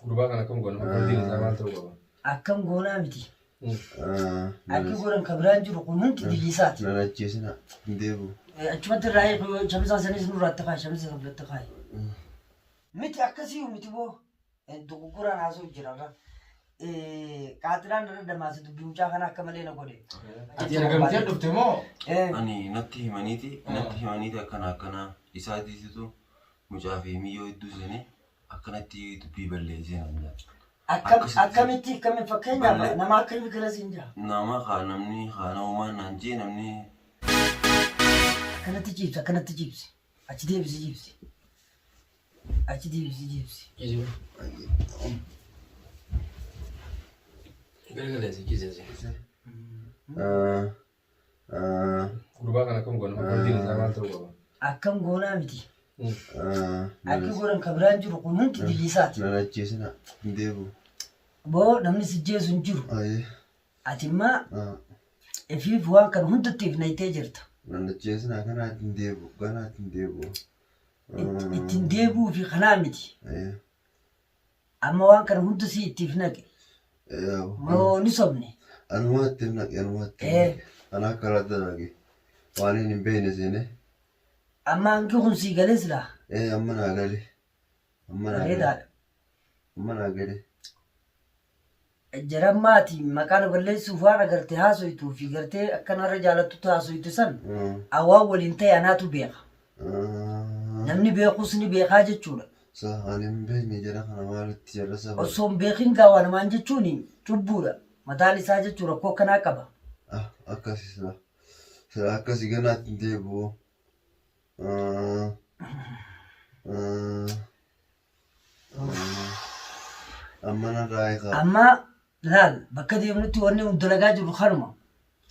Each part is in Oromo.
Gurbaa kana akkam goona? Murtiin isaa maal ta'uu qaba? Akkam goonaa miti. Akki godhan ka biraan jiru kun hundi diliisaati. Nan ajjeesina hin deebi'u. Achumatti irraa hiiku shamisaa sanis nurraatti kaayi shamisa san biratti kaayi. Miti akkasii miti boo dogoggoraan haasa'u jira irra. Qaaxiraan irra damaase dubbii mucaa kana akka malee na godhe. Ati ergamtee dhufte moo? Ani natti himaniiti natti himaniiti akkana akkana isaatiisitu mucaa fi miyyoo hedduu seenee akkanatti dubbii balleessee naan jedha. Akkam Akkasitti. akkamitti akkamiin fakkeenyaaf Balle- nama akkamii kana siin jaa. Nama kaa namni kaa namumaan naan jee namni Akkanatti ciibsi akkanatti ciibsi. Achi deebisi ciibsi. Achi deebisi ciibsi. Garagalee si ciise si. Gurbaa kana akkam goona? Murtiin isaa maal ta'uu qaba? Akkam goonaa miti. Akki godhan ka biraan jiru kun hundi diliisaati. Nan ajjeesina hin deebi'u. Boo namni si jeesu hin jiru. Ayi. Ati immaa ifiif waan kana hundatti if nayitee jirta. Nan ajjeesina kanaatti hin deebi'u kanaatti hin deebi'u. Ittiin deebi'uu fi kanaa miti. Amma waan kana hunda si itti if naqe. Moo ni sobne. Anumaatti if naqe anumaatti. Ana akka irratti dalage. Waan hin beekne seenee. Amma hangi kun sii galee silaa. Amma naa gale. Amma naa gale. Bareedaadha. Amma naa gale. Jarammaati maqaa na balleessuuf waan agarte haasoytuu fi gartee akka narra jaalattutti haasoytu san awwaan waliin ta'e anaatu beeka. Namni beekus ni beekaa jechuudha. Sa ani hin beekne jara kana maalitti jara saba. Osoo hin beekin gaa waa namaan jechuun cubbuudha. Mataan isaa jechuun rakkoo akkanaa qaba. Ah, akkasi sila. Sila akkasi ganaatti hin deebi'u. Ah, ah. Amma narraa eegaa. Amma laal bakka deemnutti wanni nu dalagaa jirru kanuma.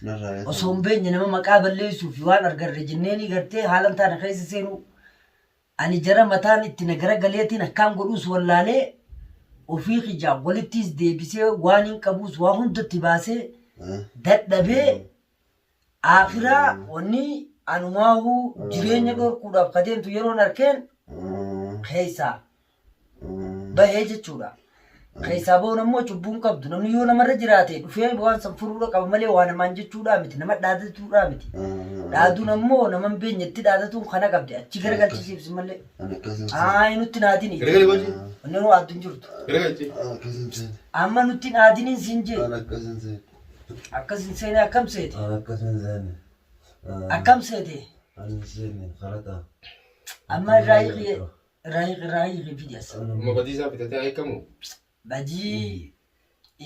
Narraa eegaa. Osoo hin beekne nama maqaa balleessuu fi waan argarre jenneeni gartee haala hin taane keessa seenuu. Ani jara mataan itti na garagaleetiin akkaan godhuus wallaalee ofii kiyyaa walittiis deebisee waan hin qabuus waa hundatti baasee dadhabee Aakhiraa wanni anumaahuu jireenya dhorkuudhaaf ka deemtu yeroon arkeen keessaa bahee jechuudha. Keessaa bahuun ammoo cubbuu hin qabdu. Namni yoo namarra jiraate dhufee waan san furuudha qaba malee waa namaan jechuudhaa miti. Nama dhaadatuudhaa miti. Dhaaduun ammoo nama hin beekne itti dhaadatuun kana qabdi. Achi garagalchisiifsi malee. Ayi nutti hin aadini. Garagali gochi. Wanni nu aaddu hin jirtu. Garagalchi. Amma nutti hin aadiniin siin jee. Akkas hin seene akkam seete? An akkas hin seene. Akkam seete? An hin seene kalaxa. Amma irraa hiiki irraa hiiki irraa hiiki fidi as. Amma badii isaa fitatee haa hiikamu. Badii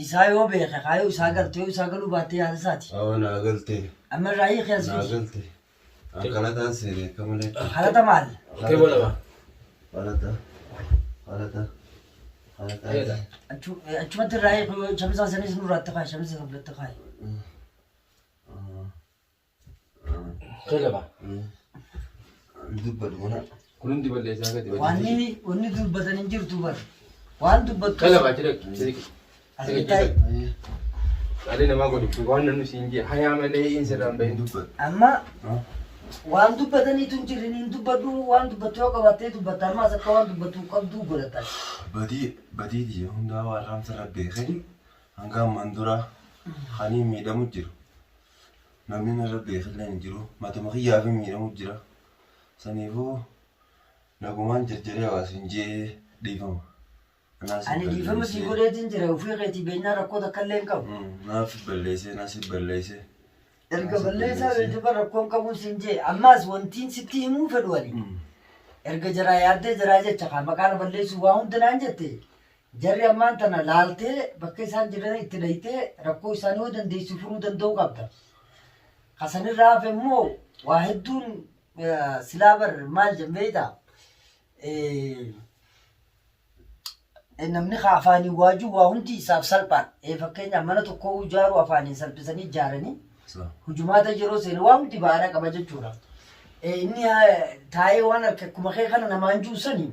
isaa yoo beeke kaayoo isaa galte yoo isaa galuu baatte yaada isaati. Awa naa galte. Amma irraa hiiki as Naa fidi. galte. An kalaxaan seene akka malee. Kalata maal? Kee bola ba. Kalaxa. Kalaxa. Kalaxa. Achumatti irraa hiiki shamisaa sanis nurraatti kaayi shamisa san biratti kaayi. Kee laba. Dubbadhu mana. Kun hundi balleessaa gadi badii. Wanni wanni dubbatan hin jirtu bar. Waan dubbattu. Kee laba achi dhaqi. Achi dhaqi. Asitti taa'i. Qaalii namaa godhu waan namni siin jee hayaa malee hin sirraan bahin. Dubbadhu. Amma waan dubbataniitu hin jirre hin dubbadhu waan dubbattu yoo qabaattee dubbatta ammaas akka waan dubbattu qabduu godhata. Badii badii tiyya hundaa waan raamsa beekee hanga ammaan dura kaniin miidhamu jiru. Namni narra beekillee hin jiru. Matuma kiyyaaf miidhamu jira. Saniifuu nagumaan jarjaree hawaasa hin jee dhiifama. Ani dhiifama sii godheetiin jira ofii keetii beenyaa rakkoo takka illee hin qabu. Naaf balleessee naaf balleessee. Erga balleessaa beekte bara rakkoon qabuun siin jee ammaas wantiin sitti himuu fedhu ani. Erga jaraa yaaddee jaraa jecha kaa maqaa na balleessuu waa hunda naan jette jarri ammaan tana laaltee bakka isaan jiran itti dhayitee rakkoo isaanii yoo dandeessu furuu danda'uu qabda. Ka sanirraa hafe immoo waa hedduun silaa bar maal jedhan beektaa? Namni ka afaaniin waajuu waa hundi isaaf salphaadha. Fakkeenyaaf mana tokko ijaaruu afaaniin salphisanii ijaaranii hujumaata yeroo seene waa hundi ba'aadha qaba jechuudha. Inni taa'ee waan harka akkuma kee kana namaan jiru sani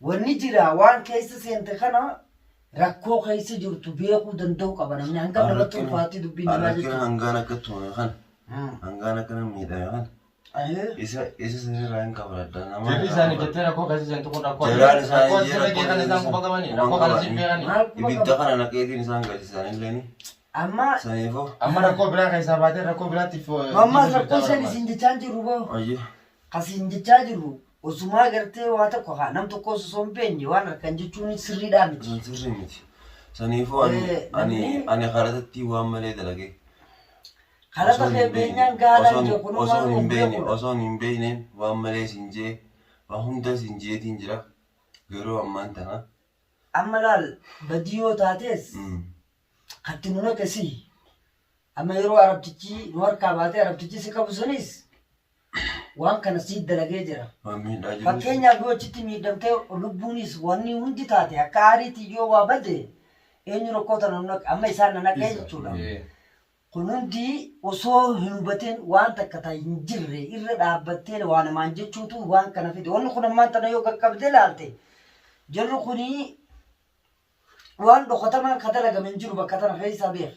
wanni jira waan keessa seente kana rakkoo keessa jirtu beekuu danda'u qaba namni hangam namatti ulfaatti dubbiin namaa Rakkina jechuudha. hangaan akka tumame kana hangaan akka nama miidhame kana. Isa sanirraa hin kafaladha. Nama Jarri isaanii jettee rakkoo keessa seentu kun rakkoo Jaraan isaanii rakkoo asirra geekan isaan quba qabanii rakkoo kana siif beekanii. Maal quba Ibidda qaba? kana naqeetiin isaan galchisan illee Amma saniifoo. Amma rakkoo biraa keessaa baatee rakkoo biraatti ammas rakkoo isheen isin jechaa hin jirru boo. Ayye. Kasiin jechaa jirru osumaa gartee waa tokko haa nam tokko osoo hin beenye waan harkan jechuun sirriidhaa miti. Sun sirrii miti. Saniifoo ani ani ani karatatti waan malee dalagee. Kalata kee beenyaan gaadhaan jee Osoo kunumaan hin of beekne beekudha. osoo hin beekneen waan malee sin jee waan hunda sin jeetiin jira. Garuu ammaan tana. Amma laal badii yoo taates katti nu naqe si. Amma yeroo arabtichi nu harkaa baatee arabtichi si qabu sunis waan kana sii dalagee jira. Waan miidhaa jiru. Fakkeenyaaf yoo achitti miidhamtee lubbuunis wanni hundi taate akka aariitti yoo waa badde eenyu rakkoo tana nu naqe amma isaan na naqee jechuudha. Kun hundi osoo hin hubatin waan takka ta hin jirre irra dhaabbattee waa namaan jechuutu waan kana fide. Wanni kun ammaan tana yoo qaqqabdee ilaalte jarri kuni waan dhokatamaan ka dalagame hin jiru bakka tana keessaa beek.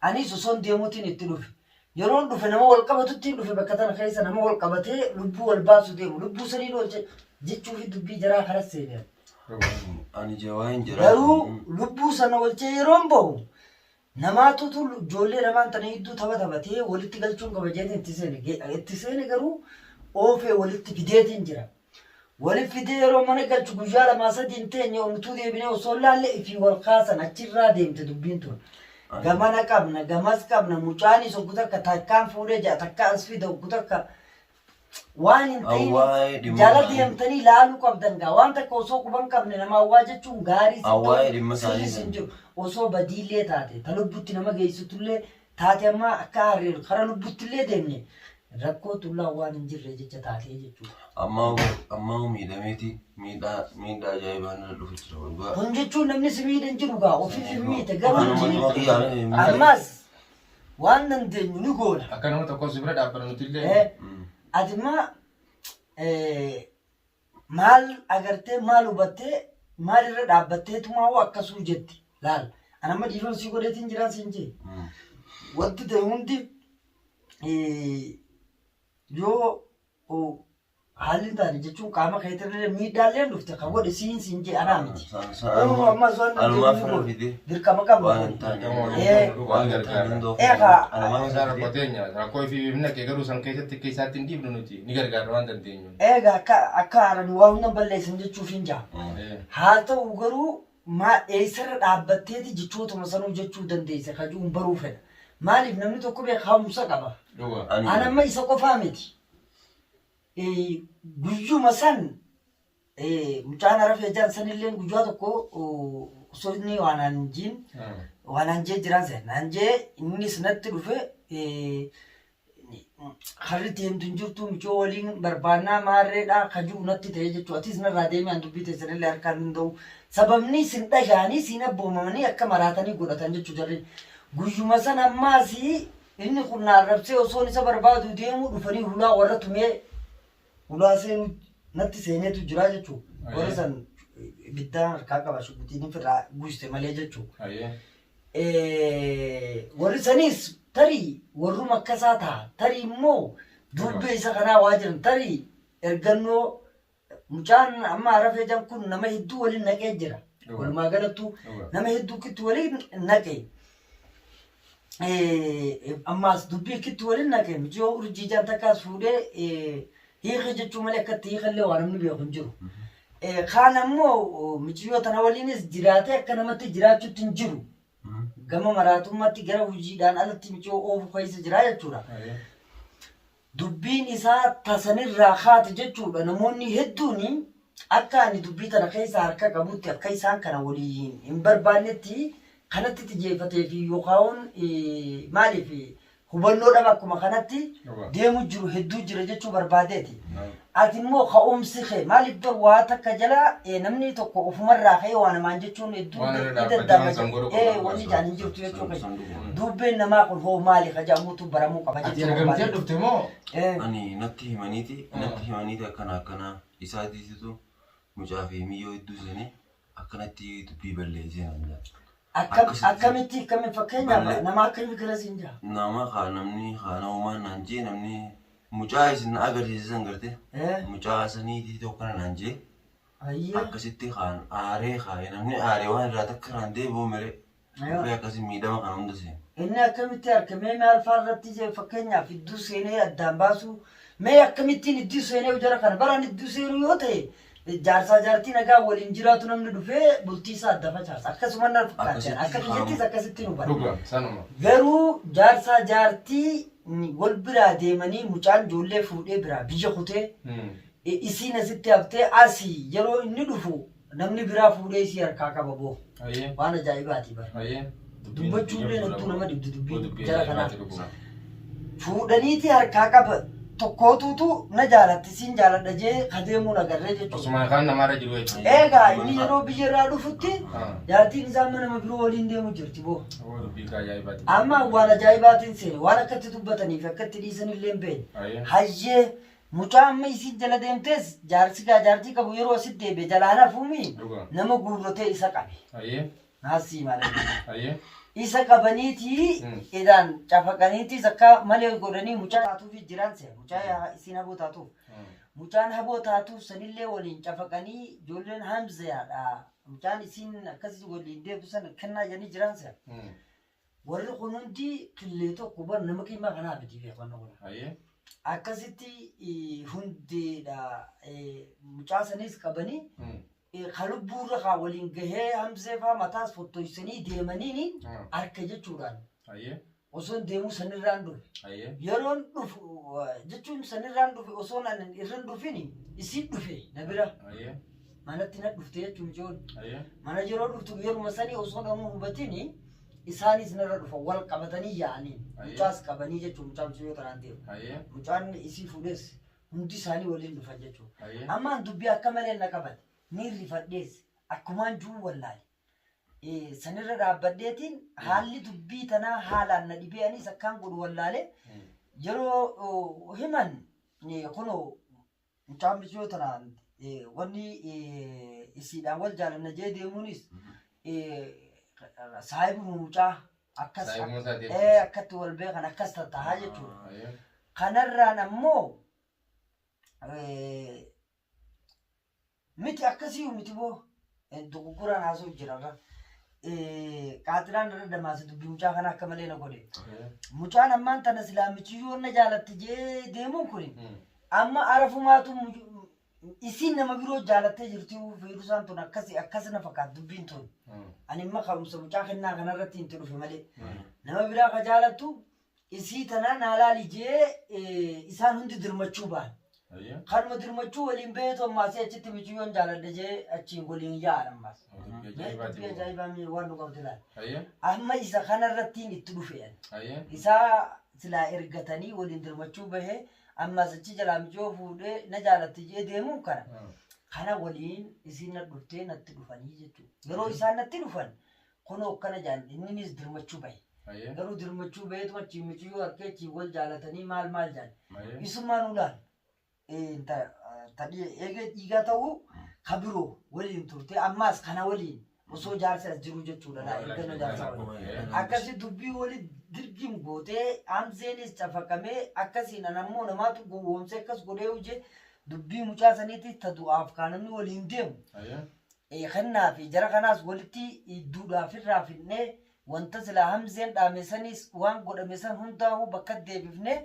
Anis osoon deemuutiin itti dhufe. Yeroon dhufe nama wal qabatutti dhufe bakka tana keessa nama wal qabatee lubbuu wal baasu deemu. Lubbuu saniin oolche jechuu fi dubbii jaraa kanas seenee. Ani jawaa hin jira. Garuu lubbuu sana oolchee yeroon bahu namaatutu ijoollee lamaan tana hedduu tapha taphatee walitti galchuun qaba jeetiin itti seene. Itti seene garuu oofee walitti fideetiin jira. Walitti fidee yeroo mana galchu guyyaa lamaa sadii hin teenye utuu deebinee osoo hin laalle ifii wal kaasan achirraa deemte dubbiin tun. Gamana qabna gamas qabna mucaanis oggu takka takkaan fuudhee ja'a takka as fida oggu takka waan hin ta'in Awwaa'ee dhimma jala isaanii. deemtanii laaluu qabdan gaa waan takka osoo quban qabne nama awwaa jechuun gaarii sin Awwaa'ee ta'u dhimma isaanii sirrii sin sana. jiru osoo badiillee taate ta lubbutti nama geessitullee taate ammaa akka aarreen kara lubbuttillee deemne rakkoo tullaa waan hin jirre jecha taatee jechuudha. Ammaa ammaa miidhameeti miidhaa miidhaa ajaa'ibaa nana dhufu jira dhugaa. Kun jechuun namni si miidhe hin jiru gaa ofiif hin miite garuu Anuma nuti nama kiyyaane miidhame. ammas waan dandeenyu ni goona. Akka nama tokko si bira dhaabbatan nuti illee. Ati immoo maal agartee maal hubattee maal irra dhaabbatteetumaa hoo akkasuu jetti laal. Ani amma dhiifama sii godheetiin jiraan siin jee. Wanti ta'e hundi yoo haalli hin taane jechuun qaama keetirra miidhaallee dhufte kan godhe siin siin jee anaa miti. Garuu ammas waan Anumaa dandeenyu fira ni goona. fide. Dirqama qabna. Waan hin taane. Waan hin taane. Egaa Anumaa Isaan fira rakkoo fide. teenya rakkoo fi himna kee garuu san keessatti akka isaatti hin dhiibnu nuti ni gargaarra waan dandeenyu. Egaa akka akka haaraan waa hunda balleessan jechuuf hin jaa. Haa ta'u garuu maa eessarra dhaabbatteeti jechootuma sanuu jechuu dandeessa kajuun baruu fedha. Maaliif namni tokko beekumsa qaba. Dhuga. Ani An amma isa qofaa miti. Guyyuma san mucaan arafee jaan sanillee guyyaa tokko osoo inni waan aan jiin waan aan jee jiraan sana naan jee innis natti dhufe harri deemtu hin jirtu mucoo waliin barbaannaa maarreedhaa kajuu natti ta'e jechuudha. Atis narraa deemee an dubbii teessanillee harkaan hin danda'u. Sababni isin dhaga'anii isin abboomamanii akka maraatanii godhatan jechuu jarri. Guyyuma sana ammaas inni kun na arrabsee osoon isa barbaadu deemuu dhufanii hulaa warra tumee hulaa seenuu natti seeneetu jira jechuudha. Warra san ibiddaan harkaa qaba shugutiin ofirraa guuste malee jechuudha. Warri saniis tarii warruma akkasaa ta'a. Tarii immoo dubbee isa kanaa waa jiran tarii ergannoo mucaan amma arafee jiran kun nama hedduu waliin naqee jira. Walumaa galattuu nama hedduu kitti waliin naqe. Ammaas dubbii kitti waliin naqe mucayyoo urjii jaan takkaas fuudhee hiike jechuu malee akkatti hiikallee waa namni beeku hin jiru. Kaan ammoo mucayyoo tana waliinis jiraatee akka namatti jiraachuutti hin jiru. Gama maraatummaatti gara hojiidhaan alatti mucayyoo oofu keessa jira jechuudha. Dubbiin isaa tasanirraa kaate jechuudha. Namoonni hedduun akka ani dubbii tana keessa harka qabutti akka isaan kana waliin hin barbaannetti kanatti xiyyeeffatee fi yookaan maaliif hubannoo dhaba akkuma kanatti deemu jiru hedduu jira jechuu barbaadeeti. Ati immoo ka'umsi kee maaliif bar waa takka jala namni tokko ofumarraa ka'ee waa namaan jechuun hedduu Waan irra ni dhaabbatee danda'ama waan san godhu jedhu. qaba. Wanni jaan hin jirtu jechuu kee. Dubbeen namaa kun hoo maali ka jedhamutu baramuu qaba Ati jechuu ergamtee barbaadeeti. dhufte moo? Ani natti himaniiti natti himaniiti akkana akkana isaatiisitu mucaa fi miyyoo hedduu seenee akkanatti dubbii balleessee naan jedha. Akkasitti. Akkamitti akkamitti fakkeenyaaf Ballee. nama akkamii gara siin jira? Nama kaa namni kaa namumaan naan jee namni Mucaa isin na agarsiise san garte. Eh? Mucaa saniitii tokko kana naan jee. Ayyee. Akkasitti kaan aaree kaa'e namni aaree waan irraa takka irraan deebi'u mere. Aywa. Dhufee akkasii miidhama kana hunda seene. Inni akkamitti argamee maal fa'aa irratti jee fakkeenyaaf iddoo seenee addaan baasuu mee akkamittiin iddoo seenee jara kana baraan iddoo seenuu yoo ta'e jaarsaa jaartii nagaa waliin jiraatu namni dhufee bultii isaa adda facaasa akkasuma na fakkaata Akkasitti akka kiyyattis akkasitti nu bara. Dhuga sanuma. Garuu jaarsaa jaartii wal biraa deemanii mucaan ijoollee fuudhee biraa biyya kutee isiin asitti haftee asii yeroo inni dhufu namni biraa fuudhee isii harkaa qaba boo. Ayyee. Waan ajaa'ibaati bara. Ayyee. Dubbachuullee hedduu nama dhibdu dubbiin jara kanaa. Dhuguma. Fuudhaniiti harkaa qaba tokkootuutu na jaalatti siin jaaladha jee kadeemuun agarree jechuudha. Osuma kan namaarra jiru jechuudha. Eegaa inni yeroo biyya irraa dhufutti Ah. jaartiin isaa mana nama biroo waliin deemu jirti boo. Oo dubbii kaa ajaa'ibaati. Amma waan ajaa'ibaatiin seene waan akkatti dubbatanii fi akkatti dhiisan illee hin beekne. Ayyee. Hayyee mucaa amma isiin jala deemtes jaarsi gaa jaartii qabu yeroo asitti deebi'e jalaan hafuumi Dhuga. nama guurratee isa qabe. Ayyee. Naasii malee. Ayyee. Isa qabaniiti Mm. idaan cafaqaniitis akka malee godhanii mucaa taatuuf jiran se mucaa isiin haboo taatuuf. Mucaan haboo taatuuf sanillee waliin cafaqanii ijoolleen hamzaadha. Mucaan isiin akkasii waliin deemtu sana kennaa jedhanii jiran se. Warri kun hundi qillee tokko bar nama qiimaa kanaa miti beekanna kun. Ayyee. Akkasitti hundeedha mucaa sanis qabanii ka lubbuurra kaa waliin gahee hamzee faa mataas fottoysanii deemaniini harka jechuudhaan Ayyee. osoon deemuu sanirraan dhufe. Ayyee. Yeroon dhufu jechuun sanirraan dhufe osoon ani irra hin dhufini isiin dhufe na bira Ayyee. manatti na dhufte jechuun ijoon. Ayyee. Mana yeroo dhuftu yeruma sanii osoo namuu hubatini isaanis narra dhufa wal qabatanii yaa'anii Ayyee. mucaas qabanii jechuun mucaan yoo tanaan deemu. Ayyee. Mucaan isii fuudhes hundi isaanii waliin dhufan jechuudha. Ayyee. Ammaan dubbii akka malee na qabate ni rifadhees akkumaan jiru wallaale. Sanirra dhaabbadheetiin haalli dubbii tanaa haalaan na dhibee anis akkaan godhu wallaale yeroo himan kunoo mucaan bishoo tanaan wanni isiidhaan wal jaalanna jee deemuunis saahibuma mucaa akkas Saahibuma isaati akkatti wal beekan akkas tattahaa jechuudha. Ayyee. Kanarraan ammoo miti akkasii miti boo dogoggoraan haasa'u jirarra. Qaaxiraan irra damaase dubbii mucaa kana akka malee na godhe. Mucaan ammaan tana silaamichi yoo na jaalatti jee deemuun kun amma arafumaatu isiin nama biroo jaalattee jirti feerusaan tun akkasi akkas na fakkaata dubbiin tun. Ani imma ka'umsa mucaa kennaa kanarratti hin dhufe malee. Nama biraa ka jaalattu isii tana naa laali jee isaan hundi dirmachuu ba'an. Ayyee. Kanuma dirmachuu waliin beektu ammaas achitti michiyyoon jaaladha jee achiin waliin yaa'an ammaas. Dubbii Mee ajaa'ibaati. dubbii ajaa'ibaa mee waan nu qabdu laala. Ayyee. Amma isa kanarrattiin itti dhufe ani. Ayyee. Isaa silaa ergatanii waliin dirmachuu bahee ammaas achi jalaa michiyoo fuudhee na jaalatti jee deemuun kana. Kana waliin isiin na dhuftee natti dhufanii jechuudha. Yeroo isaan natti dhufan kunoo akkana jaan inninis dirmachuu bahe. Ayyee. Garuu dirmachuu baheetu achiin michiyyoo harkee achiin wal jaalatanii maal maal jaan. Ayyee. Isummaan ulaan eegee dhiigaa ta'uu ka biroo waliin turte ammaas kana waliin osoo jaarsi as jiru jechuudha laa ergannoo jaarsaa waliin. Akkasi dubbii wali dirgiin gootee hamzeenis cafaqamee akkasiin an ammoo namaatu gowwoomsee akkas godhee hojii dubbii mucaa saniitti ta du'aaf kaanamni waliin deemu. Ayyee. Kennaa fi jara kanaas walitti duudhaaf irraa fidnee wanta silaa hamzeen dhaame sanis waan godhame san hundaa'uu bakka deebifnee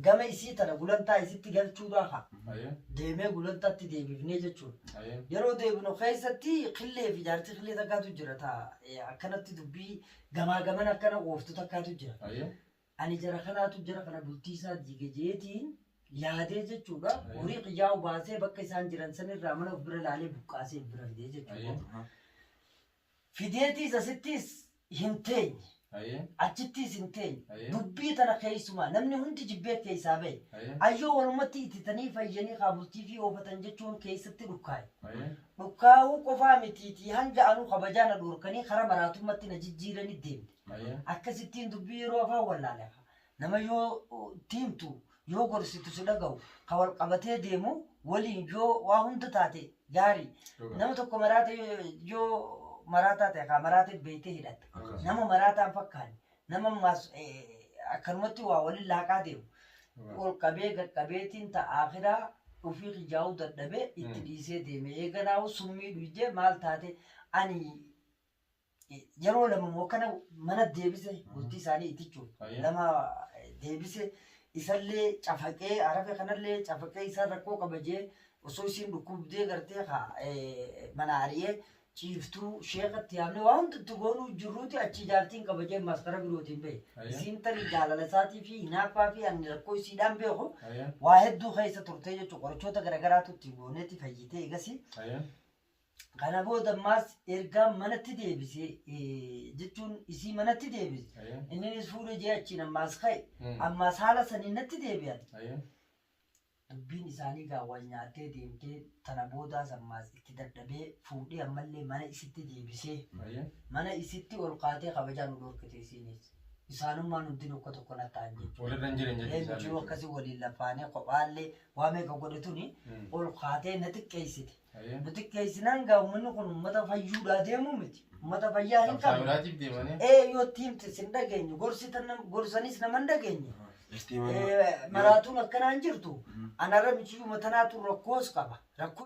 gama isii tana gulantaa isitti galchuudhaa haa Ayyee. deemee gulantaatti deebifnee jechuudha. Ayyee. Yeroo deebinu keessatti qillee fi jaartii qillee takkaatu jira taa akkanatti dubbii gamaa gaman akkana ooftu takkaatu jira. Ayyee. Ani jara kanaatu jara kana bultii isaa diige jeetiin yaadee jechuudha. Ayyee. Horii qiyyaa'u baasee bakka isaan jiran sanirraa mana of bira laalee buqqaasee of bira fidee jechuudha. Ayyee. Fideetiis asittis hin teenye. Ayyee. Achittis hin teenye. Ayyee. Dubbii tana keessumaa namni hundi jibbee keessaa bahe. Ayyee. Ayyoo walumatti ititanii fayyanii kaabultii fi oofatan jechuun keessatti dhukkaa'e. Ayyee. Dhukkaa'uu qofaa mitiitii hanga anuu kabajaa na dhorkanii kara maraatummaatti na jijjiiranii deemte. Ayyee. Akkasittiin dubbii yeroo afaan wallaale. Nama yoo tiimtu yoo gorsitu si dhaga'u ka wal qabatee deemu waliin yoo waa hunda taate gaarii. Dhuga. Nama tokko maraate yoo maraataa ta'e kaa maraatee beektee hidhatta. Akkas. Nama maraataan fakkaanne nama ammaas akkanumatti waa waliin laaqaa deemu. Ol qabee gad qabeetiin ta aakhiraa ufii kijaa'uu dadhabee itti dhiisee deeme. Eeganaa'u summii dhuydee maal taate ani yeroo lama moo kana mana deebise bultii isaanii itichuuf lama deebise isallee cafaqee arafe kanallee cafaqee isaan rakkoo qaba jee osoo isiin dhukkubdee gartee mana ari'ee ciiftuu sheekatti yaamne waa hunda itti goonuu jirruuti achi jaartiin qaba jee maskara birootiin bahe. Isiin tarii jaalala isaatii fi hinaaffaa fi ani rakkoo isiidhaan beeku waa hedduu keessa turtee jechuudha. Qorichoota garagaraatu itti gooneeti fayyitee egasii. Kana booda ammaas ergaa manatti deebise jechuun isii manatti deebise. Inninis fuudhee jee achiin ammaas ka'e. Ammaas haala saniin natti deebi'an. Dubbiin isaanii gaa wal nyaattee deemtee tana boodaas ammaas itti dadhabee fuudhee ammallee mana isitti deebisee mana isitti ol kaatee kabajaa nu dhorkite isiinis. Isaanummaan hundinuu akka tokko na ta'an jechuudha. Walirra hin jiran jechuudha. Ee jiru akkasii waliin lafaanee kophaallee waa meeqa godhe tuni ol kaatee na xiqqeessite. Nu xiqqeessinaan gaa uummanni kun uummata fayyuudhaa deemuu miti. Uummata fayyaa hin Qabsaa qabne. biraatiif deemanii. Ee yoo itti himte sin dhageenyu gorsitan gorsanis nama hin dhageenye. Isti mana. Maraatuun akkanaan jirtu anarra michiyyuma tanaatu rakkoos qaba. Rakkoo